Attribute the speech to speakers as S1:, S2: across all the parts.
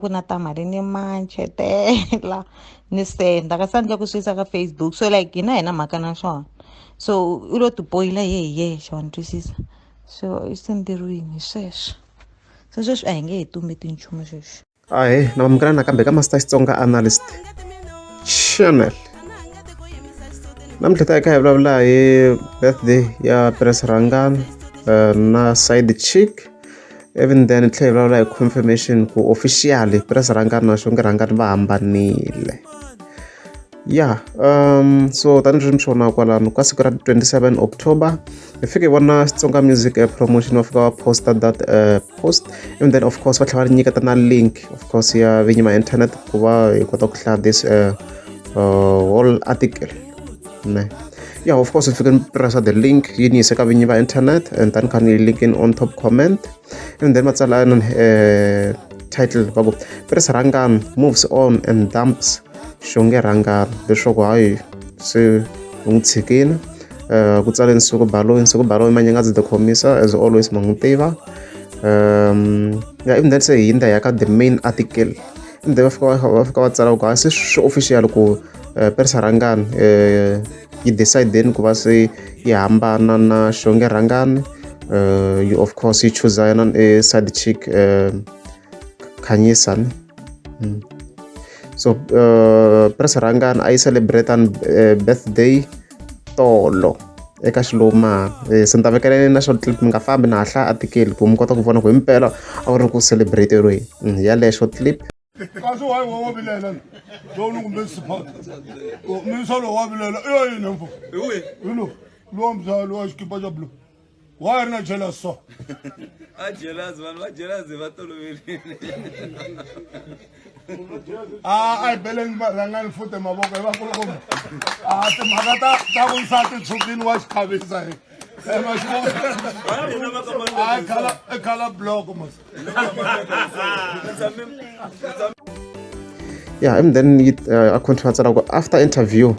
S1: Ku na ta mali ni manchetela ni senda kasi a ndle ku swi yisa ka Facebook. So like hina hi na mhaka na swona, so u lo tipoyila ye hi yexe, wa ni twisisa? So i senderiwini hi sweswo, se sweswi a hi nge he tumbeti nchumu sweswi.
S2: Ahee, na amukela nakambe ka Master Xitsonga Analyst Channel. Namuntlha ta hi kha hi vulavula hi birthday ya Prince Rhangani na Side Chick. Even then hi tlhela hi vulavula hi confirmation ku officially Prince Rhangani na Xongi Rhangani va hambanile. Ya so tanihileswi mi swi vonaka kwalano ka siku ra 27 October hi fike hi vona Xitsonga Music Promotion va fika va posta that post, and then of course va tlhela va nyiketa na link of course ya vinyi ma internet ku va hi kota ku hlaya this whole article ne. Yeah, of course hi fike ni pressa the link yi ni yise ka vinyi va internet, and then kha ni link in on top comment, and then va tsala title va ku Prince Rhangani moves on and dumps Xongi Rhangani, leswaku hayi se u n'wi tshikile. Ku tsale Nsuku Baloyi, Nsuku Baloyi Manyangadzi the khomisa as always ma n'wi tiva. Yeah, even then se hi hindza hi ya ka the main article, and then va fika va tsala ku se swi official ku Prince Rhangani yi decide ku va se yi hambana na Xongi Rhangani. You of course yi chuza yena side chick Khanyisa ne. So Prince Rhangani a yi celebrate birthday tolo eka Xilomana. Se ni ta vekela na short clip, mi nga fambi, na ha hlaya article ku mi kota ku vona ku himpela a ku ri ku celebrate-eriweni. Yaleyo short clip.
S3: Kasi wayi wa vilela lowu ni kumbe support misa lowu wa vilela i ya yini mfo?
S4: Hi wihi?
S3: Hi lowu lowa misa lowa xikipa xa blue wa ri na jealous so.
S4: A jealous, vanhu va jealous va toloverile.
S3: A hi beleni rhangani futhi mavoko hi vakulukumba. A timhaka ta vusati tshukini wa xikhavisa hi a khala i khala block mos.
S2: Yeah, and then yi a continue tsala ku after interview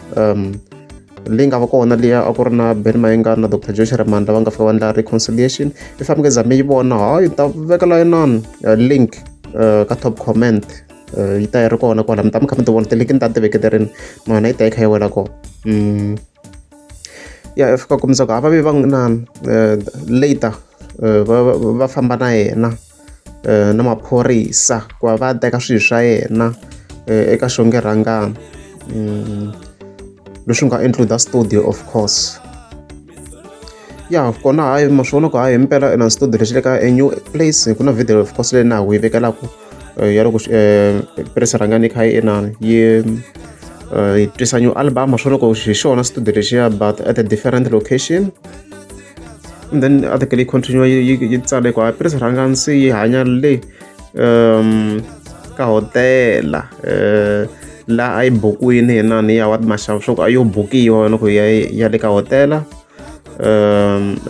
S2: leyi nga va kona liya a ku ri na Ben Mayengani na Dr Joe Shirimani lava nga fika va endla reconciliation. If mi nge zame yi vona, hayi ta vekela inani link ka top comment, yi ta yi ri kona kwala, mi ta mi kha mi ti vona ti-link ni ta ti veketerini na yona yi ta yi kha yi wela kona. Ya fika kombisa ku a va ve va inani later va famba na yena na maphorisa ku va va teka swilo swa yena eka Xongi Rhangani, leswi nga include studio of course. Ya kona hayi ma swi vona ku hayi himpela ina studio lexi le ka a new place. Ku na video of course leyi na ha ku yi vekelaku ya loko Prince Rhangani yi kha yi inani yi yi twisa new album. Ma swi vona ku hi xona studio lexiya but at a different location. And then article yi continue yi tsale ku hayi Prince Rhangani se yi hanya le ka hotela laha a yi bukiwini hi nani ya Howard Mashava, swa ku a yo bukiwa yona ku ya ya le ka hotela,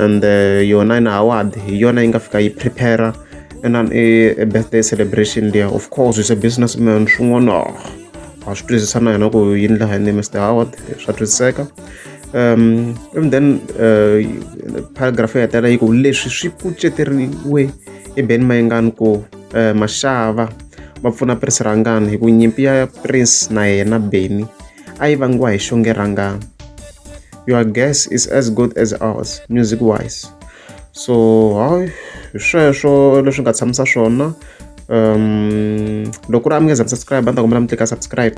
S2: and yona na Howard hi yona yi nga fika yi prepare inani i birthday celebration liya. Of course he's a businessman, swin'wana ha swi twisisa na hina ku yi ndla yini Mr Howard, swa twisiseka. And then paragraph ya hetelela yi ku leswi swi kuceteriwe hi Ben Mayengani ku Mashava va pfuna Prince Rhangani hi ku nyimpi ya Prince na yena Benny a yi vangiwa hi Xongi Rhangani. Your guess is as good as ours music wise. So hayi hi sweswo leswi nga tshamisa swona. Loko ku ri a mi nge za mi subscribe, a ni ta kombela mi tlika subscribe.